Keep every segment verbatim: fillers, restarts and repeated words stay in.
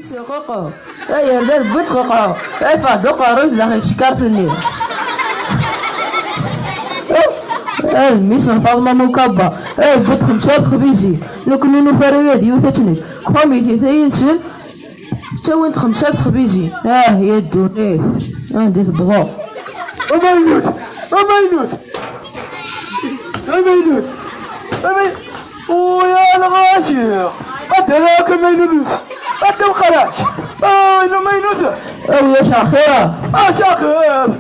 Suququ, ay argaz bu tququ, ay fad uqerru-s daxel tcekkart-nni. Ay mmi-s n Faḍma Mukabba, ay bu xemsa texbizin, nekkni nufa-d yiwet ad tnejj, kfam i tita yid-sen, ttawin-d xemsa texbizin. Ah ya ddunit, anda tebɣu. Amaynut! Amaynut! Amaynut! Amaynut! Uya lɣaci! Ata la kamaynut! Ata lqarac! Ay lamaynut! Awi acaxir! Acaxir!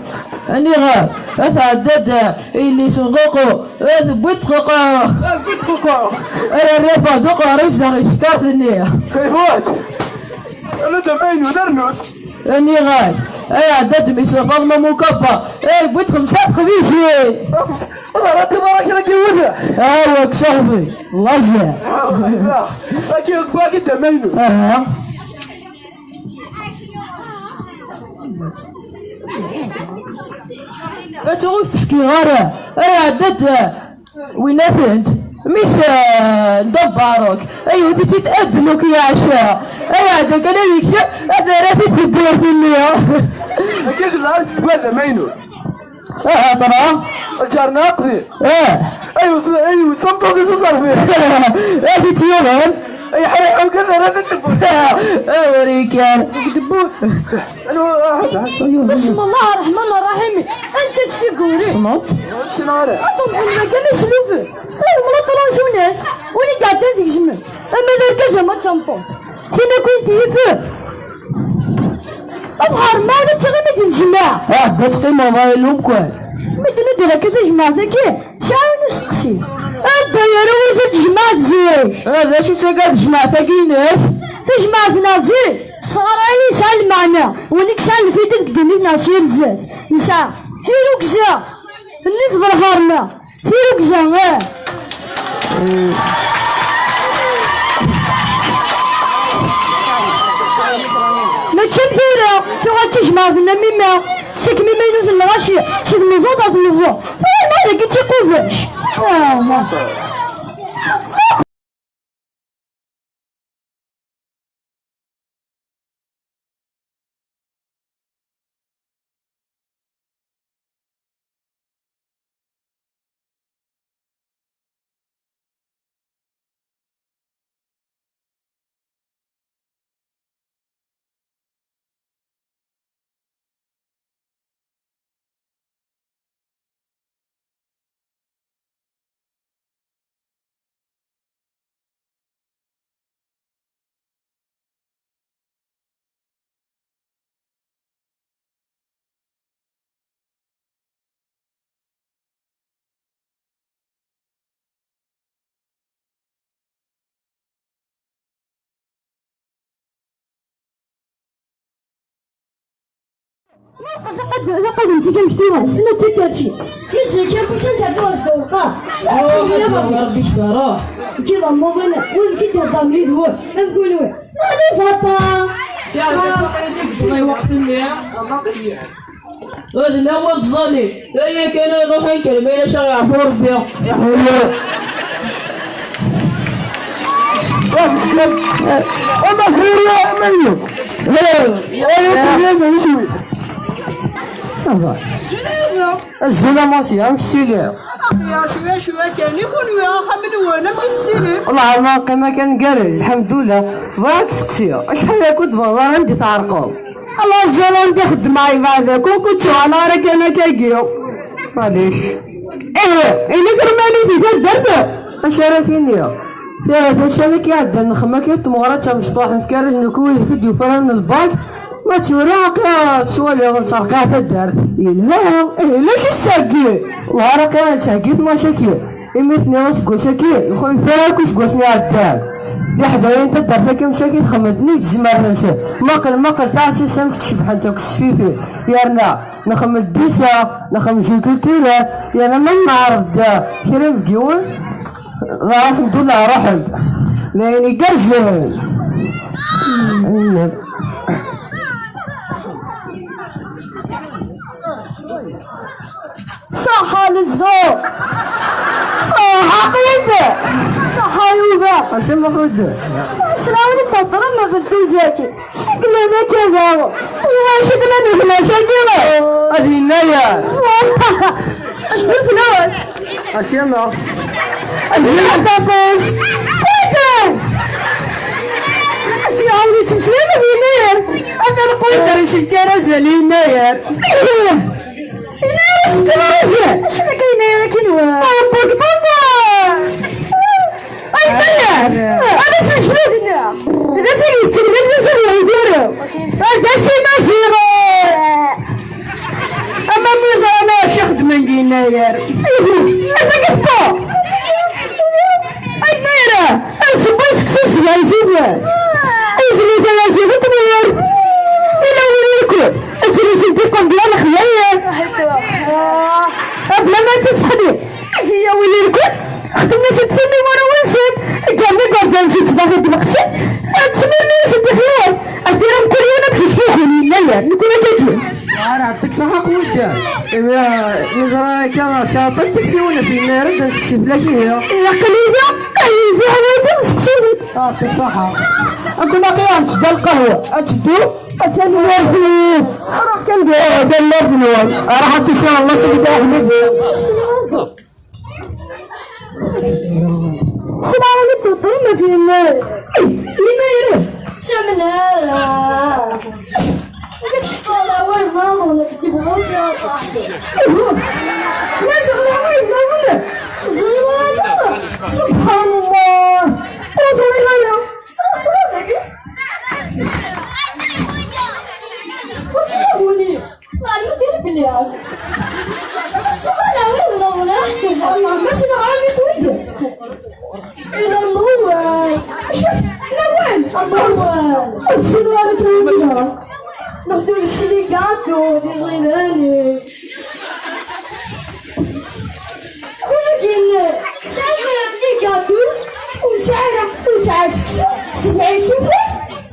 Aniɣer? Atɛedda-d yelli-s n Ququ! Ad wwit Ququ! Ad wwit Ququ! Ay rrifa d uqerru-s daxel tcekkart-nni! Kayfat! Rnu-d amaynut, rnu-d! Aniɣer? Ay ɛedda-d mmi-s n Faḍma Mukabba! Ay wwit xemsa texbizin! Ur ɣriɣ ara kra n yiwet. Awa, kkes aɣbel. Laẓ. Awa, akken, akken d amaynut. Aha. Ata ur k-teḥkiɣ ara. Ay ɛedda-d, win-atent. Mmi-s, eh, n Dda Baruk. Ay wwet-itt-id abluk yeɛca. Ay ɛedda kan ad yekcem, ad ara-t-id tewwurt-nni. Akken ẓer, tewwa d amaynut. Aha, ṭra. Lǧar-nneɣ aqdim. Ah. Aywa, aywa, tameṭṭut-is uṣerfi. Acu tt-yuɣen? Ay ḥriḥ, ugar ara tedbu. Ah, urikan. Debbu. Anwa, ah, ah. بسم الله الرحمن الرحيم. أنت تفيقوني. Tessneḍ? Ur ssineɣ ara. أطلب منك أنا شلوفه. طيب، ما طلعوش الناس. وين قاعدين في جمل؟ أما ذا الكزمة تنطو. Tin akk i n-t-yifen. Ad ḥermeɣ, ad tt-iɣimi di tejmaɛ. Ah, da teqqimeḍ a ilumkwan. Mi d-nudiɣ akka tajmaɛt-agi, sɛan usteqsi. Anda yara wazal tejmaɛt zik? Ah, d acu-tt akka tejmaɛt-agi-inek? Tajmaɛt-nneɣ zik, ṣṣɣar-agi yesɛa lmeɛna, win i yesɛan lfayda deg ddunit-nneɣ s yir zdat. Yesɛa tirrugza, nnif d lḥerma. Tirrugza, eh. Mačči am tura, tuɣal d tajmaɛt n Amima, seg Mimaynut n Lɣaci, si tmeẓẓuɣt ɣer tmeẓẓuɣt. Tura ma dagi d tiqubac. Ah. Laqad, laqad nti kan ktura, sna tikerci. Yesna kan kusan tɛeddu ar sdaw lqaɛ. Ruḥ, ruḥ, Rebbi cfa, ruḥ. Kid amuḍin, win kid heddren yid-wen, am kunwi. Mali fata. Tiɛedda faqayet deg ssma i weqt-nni. Ad lawan tẓalli. Aya kan ad ruḥ anker ma yella aɣ-yeɛfu Rebbi. Ama xir ya amayu. Ay, ay, ay, ay, ay, ay. Azul a Massi, amek tiliḍ? Ya, cwiya, cwiya kan. I kunwi, axxam-nwen, amek i s-ttilin? Wellah, ma qqim akken gerrez, lḥemdullah. Bɣiɣ ad k-seqsiɣ, acḥal akk ur d-tebɣiḍ ara anda i tɛerqeḍ? Ala, ẓẓal anda xeddmeɣ, yebɛed akk, ur k-ttuɣaleɣ ara kan akkagi. Maɛlic. Ih, ini-k rmani di taddart? Acu ara k-iniɣ? Tura tussan-agi iɛeddan nexdem akka i tmeɣra d tamecṭuḥt, nefka arraz nekk wid i d-yufran lbak, ma d tura aqi-aɣ tettwaliḍ nettreqqiɛ taddart. Yelha, ih, lac isagi. Wellah ara aqi-aɣ nettheggi tmac-agi. Imi tenniḍ aseggas-agi, lxuyfa akk iseggasen iɛeddan. Tiḥdayin taddart-agi msaki txemmem-d nnig tzemmar-nsen. Maqel, maqel taɛsist amek tcebḥent akk s tesfifin. Yerna nxemmem-d disa, nxemmem jeu culturel, yerna ma neɛreḍ-d kra n yiwen, dɣa alḥemdullah ruḥen-d. D ayen igerrzen. Ṣaḥa lezzuɣ. Ṣaḥa aql-id. Ṣaḥa yuba. Asma aql-id. Acrawen i d-theddrem. Feltuzaki, ceklen akka daɣ. Ceklen gma-k-agi. Ad yennayer. Azul fell-awen. Asirma. Azul a Ṭaṭus. Tata! Asirma ur yettmeslay ad yennayer. Ad nreqq wid ara iselken azal yennayer. Yennayer iselken azal. Acu akka yennayer akken wa? Ay, Ṭaṭus! Ay, Ṭaṭus! Ad as-nejbed! Ad as-yettebdil d aserway diri! Ad as-imaziɣ! Ama mi ẓran acu xedmen deg yennayer! Ad ak-tebqa! Ay, Mayra! Ad sewwen seksu s tyaziwin! Izli tayaziwin tmur! Ila win irkun! Ad zrusen tiqendyar lexlayen! Abla ma tt-sseḥni! Ad iyi-yawin irkul, xdem-as-d timi wara winsen, ggaren igerdan-nsen sdaxel n tmeqsit, ttmirni-asen-d ixyar, ad t-iram kul yiwen amek yesfuḥun, yennayer, nekkni ad t-id-yun. Ara ɛṭik ṣaḥa qwidda. Imir, neẓra akka, sɛiɣ aṭas tiktiwin ɣef yennayer, ad nseqsi fell-ak ihi. Aql-i da, ay ihi, ad nseqsi. Ɛṭik ṣaḥa. Akk naqi ad netteddu ɣer lqahwa, ad teddu, atan war fell-i. Ruḥ kan d, atan war fell-i. Ruḥ ad tusiḍ Allah seg Dda Ḥmed. Sslam aleykum, ṭṭerma fi yennayer. Ay, yennayer. Ttamnen ara. Nek cekkeṛ awal maḍu, nek d-ibɣu fi aṣaḥbi. Nek d-ibɣu awal maḍu, nek. Ẓriɣ ara. Subḥan Allah. Ur ẓriɣ ara. Ur ẓriɣ ara. Ɣer diri belli. Ssexla win d awla. Wallah, ma sneɣ ɛami wid. Ila lawal. Lawan. Lawal. Ssneɣ ara tura. Nexdem deg-s les gâteaux d iẓidanen. Walakin tesɛam les gâteaux, ur nesɛi ara, ur nesɛi ara seksu, sebɛa isufar,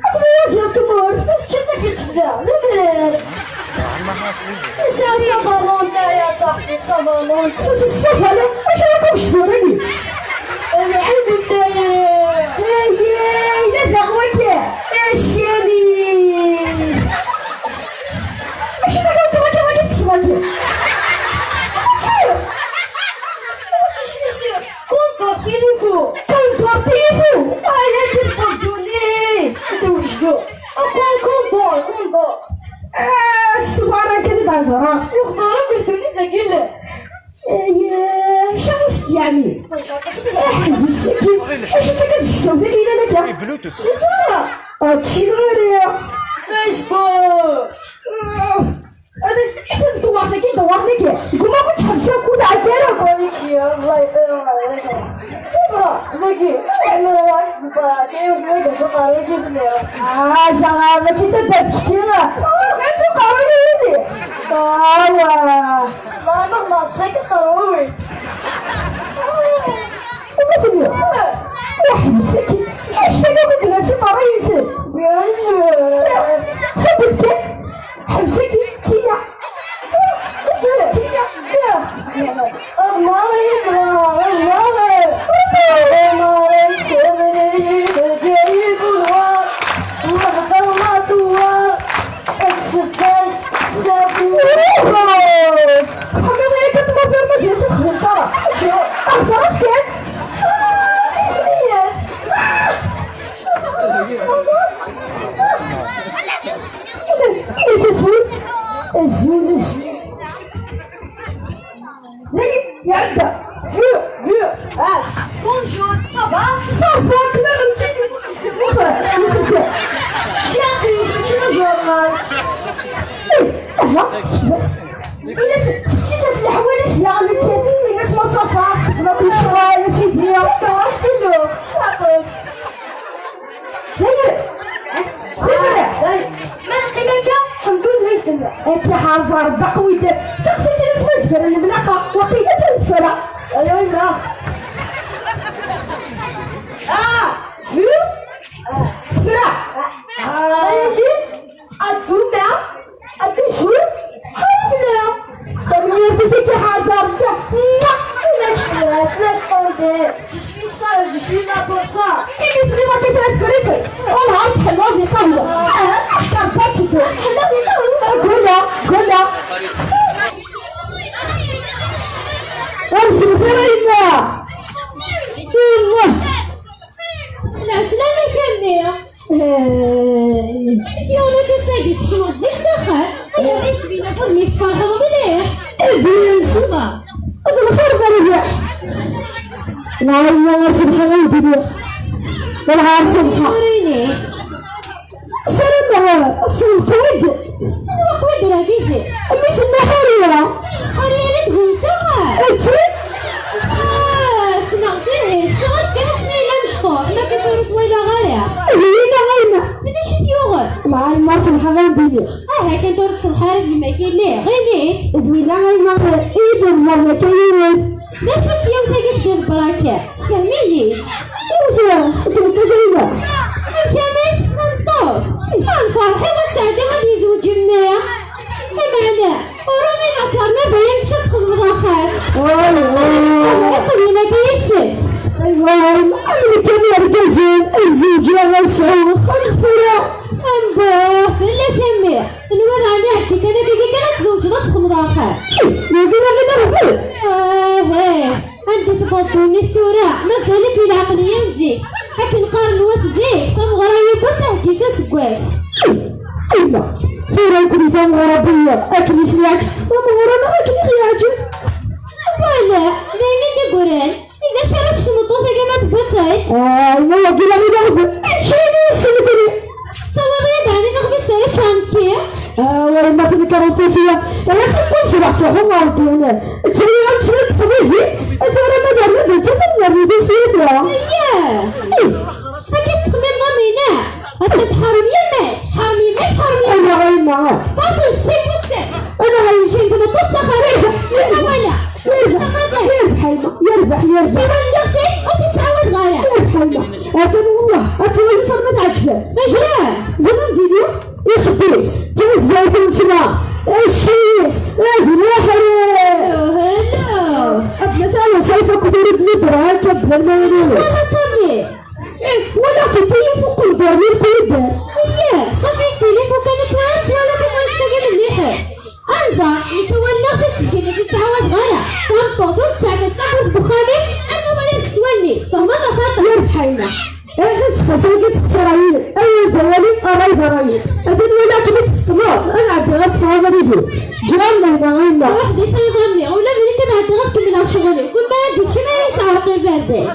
akked uyaziḍ n tmurt, ad teččeḍ akken tebda, d amrar. Nesɛa sabalun, ya saḥbi, sabalun. S-, s-, sabalun? Acu ara kem-cfurani? Lɛid n tayri. Ayay, d abeɣ waki. Acali. Acu ara kem-, kem-, kem-, kem-, kem-, Kunḍer tilifu. Kunḍer tilifu. Ay, ay, kunḍer duni. Kunḍer, kunḍer, kunḍer. Ah, s tebɣa kan i d-hedreɣ. Yuxḍer akk ddunit dagi llan. Ay, acu s-, yeɛni? Aḥbes akin. Acu d takka d-seksew tagi llan akka? Ah, tciriɣ. Facebook. Ad, ad dewwaṛ tagi, dewwaṛ tagi. Gma, ur tḥebbes akk, ur tɛeddi ara. Koneksyon, Allah yeqqim ɣer dagi. Iba, dagi, iḥemmel ɣer dagi, ur dagi, suqer, dagi, fell-i. Ah, zaɣ, mačči d taddart kečči. Ah, suqer, dagi, yid-i. Awa. Ḍalmeɣ ma ṣṣiket terwi. Uma tella. Iḥbes akin. Acu-t akk akken ad tt-iqerra yis-s? Bien sûr. Ṣabbet kan. Ḥbes akin. Tina. Tina. Tina. Tina. Marie, Marie, Marie. Marie, c'est vrai, de Dieu vouloir. Nehder ma tuwa. Tsebbas, tsabu. Tḥemmleḍ-iyi kan tmurt ur mazal ur txedmemt ara. Acu? Hder-as kan. Isem-is. Azul, azul, azul. Hey, iɛedda. Vu, vu. Ah, bonjour, ça va? Ça va, tella ɣ-, netta. Cyaṭi, c'est une journal. Eh, aha, bas. Ini-as, seqsi-tt ɣef leḥwal-is daɣen, netta, ini-as ma ça va, txedmeḍ lecɣal, a sidi. D'accord, je te le, je t'appelle. Dayen. Dayen. Ma neqqim akka, ḥemdullah, i tella. Akka ḥerẓ Rebbi aqwidan. Seqsi-tt asma zger lemlaqa, waqila d taweffra. Aya yella. Ah, vu? Ah, tefra. Ah, ayagi, ad d-ummeɣ. Ad d-tecbu ḥafi fell-aɣ. Tanemmirt-ik a Ḥazer. Laisse, laisse tomber. Je suis sage, je Yella ḍursa, imi tɣima kifrat fritin, ur nɛarf ḥelwa di qahwa. Ah, aḥkar d tattu. Ḥelwa di qahwa. Gula, gula. Ur tewwet ara yemma. Yemma. Lɛeslama-k a mmi. Amek yuɣal akka sagi, tecnuḍ zik s axxam? Aya d isbina n wudem-ik, tferḥeḍ mliḥ. Iblis. Ṣṣber. D lxir d rrbeḥ. Nɛawna ɣer ṣṣbeḥ ay d-iniɣ. Welɛar ṣṣbeḥ. Ur ini. Ssarameɣ ad selqwid. Lqwid ragidi. Mmi-s n Ḥuriya. Ḥuriya la tgumsa. Ačči. Ah, ssneɣ-tt ihi, ccɣel kan asmi yella mecṭuḥ, ma kif ur t-walaɣ ara. Ihi, ɣayma. D acu i t-yuɣen? Mɛa lmar ṣelḥeɣ am bini. Aha kan tura tṣelḥ ara d yemma-k yelli, ɣili. D wila ɣayma, i d lmar ma kan yiwet. D acu-tt yawt-agi d lbaraka? Sefhem-iyi. Ur ẓriɣ, d nekk ay d ayla. Amek amek? Tameṭṭut? Ma nferḥ i wass-a ad yezweǧ mmi. Imeɛna, ur umineɣ terna bayan kečč ad txedmeḍ axxam. Ay, ay. Iqeblem akka yes-sen. Aywa, am nekk am yergazen, ad zewǧeɣ, ad sɛuɣ axxam tura. Ambuh, fell-ak a mmi. Tenwiḍ ɛni ɛeddi kan akka kan ad tzewǧeḍ ad txedmeḍ axxam? Yugi ad aɣ-ineɣben. Ah, eh. Anda tebɣa ddunit tura? Mazal-ik di lɛeqliya n zik. Akken qqaren wat zik, tameɣra yiwwas, aheggi-s aseggas. Aywa, tura nekkni tameɣra n wiyaḍ akken i sen-yeɛǧeb, tameɣra-nneɣ akken i ɣ-yeɛǧeb. Wala, d ayen i d-yeggran. I d acu ara tečč tmeṭṭut-agi ma tewwiḍ-tt-id? Ah, aywa, wagi la ɣileɣ d acu i yessen nekkni. Sawwaḍ-iyi-d ɛni neɣ mi s ara ččeɣ nekki? Ah, wala ma tnekreḍ tasiya, ay axir kul ṣṣbeḥ ttruḥu ɣer ddin. Ttayya am tesla teqbizi, tura ma nerna d nettat ad nerni di ssyada. Eyyah! Ih. Akka tettxemmimeḍ a Mina? Atan tḥerrem yemma-k, tḥerrem yemma-k, tḥerrem yemma-k. Ala a yemma. Faḍel, ssi wussan. Ala a yemma. Cen tmeṭṭut s axxam-ik. Yerbeḥ, yerbeḥ, yerbeḥ a yemma, yerbeḥ, yerbeḥ. Tura lliɣ-t-id, ur t-ttɛawadeɣ ara. Yerbeḥ a yemma. Atan wallah, ad twaliḍ ma teɛǧeb-am. Maca. Ẓriɣ vidéo. Ixebbi-s, d tazdayt n ssma, acci-s, agneḥri. Hello, hello. Abna tala sayfa kuturid n idrak, abna lmawani. Wala Sami. Eh, wala titiyi fuq lberni lqudar. Iyyah, ṣafi tili fuq kan ttwara ttwala kan annect-agi mliḥ. Anza, nekk walaɣ-t tezgel, ur tt-ttɛawadeɣ ara. Tameṭṭut ur tettɛemmed tawwurt n uxxam-is, am win i tettwanni. Tfehmeḍ axaṭer? Yerbeḥ a yemma. Ahat ad txas akken texṣer a yid. Awal d awal-ik, ṛṛay d ṛṛay-ik. Atan walaɣ-kem i tfeṭṭmeḍ. Ad nɛeddi ɣer tfeḍ abrid-iw. Ǧǧiɣ-am lehna a yemma. Ruḥ di tayeḍ a mmi, ula d nekk ad ɛeddiɣ ad kemmleɣ ccɣel-iw. Kul mi ara d-yečč, ma ara yesɛerq iberdan.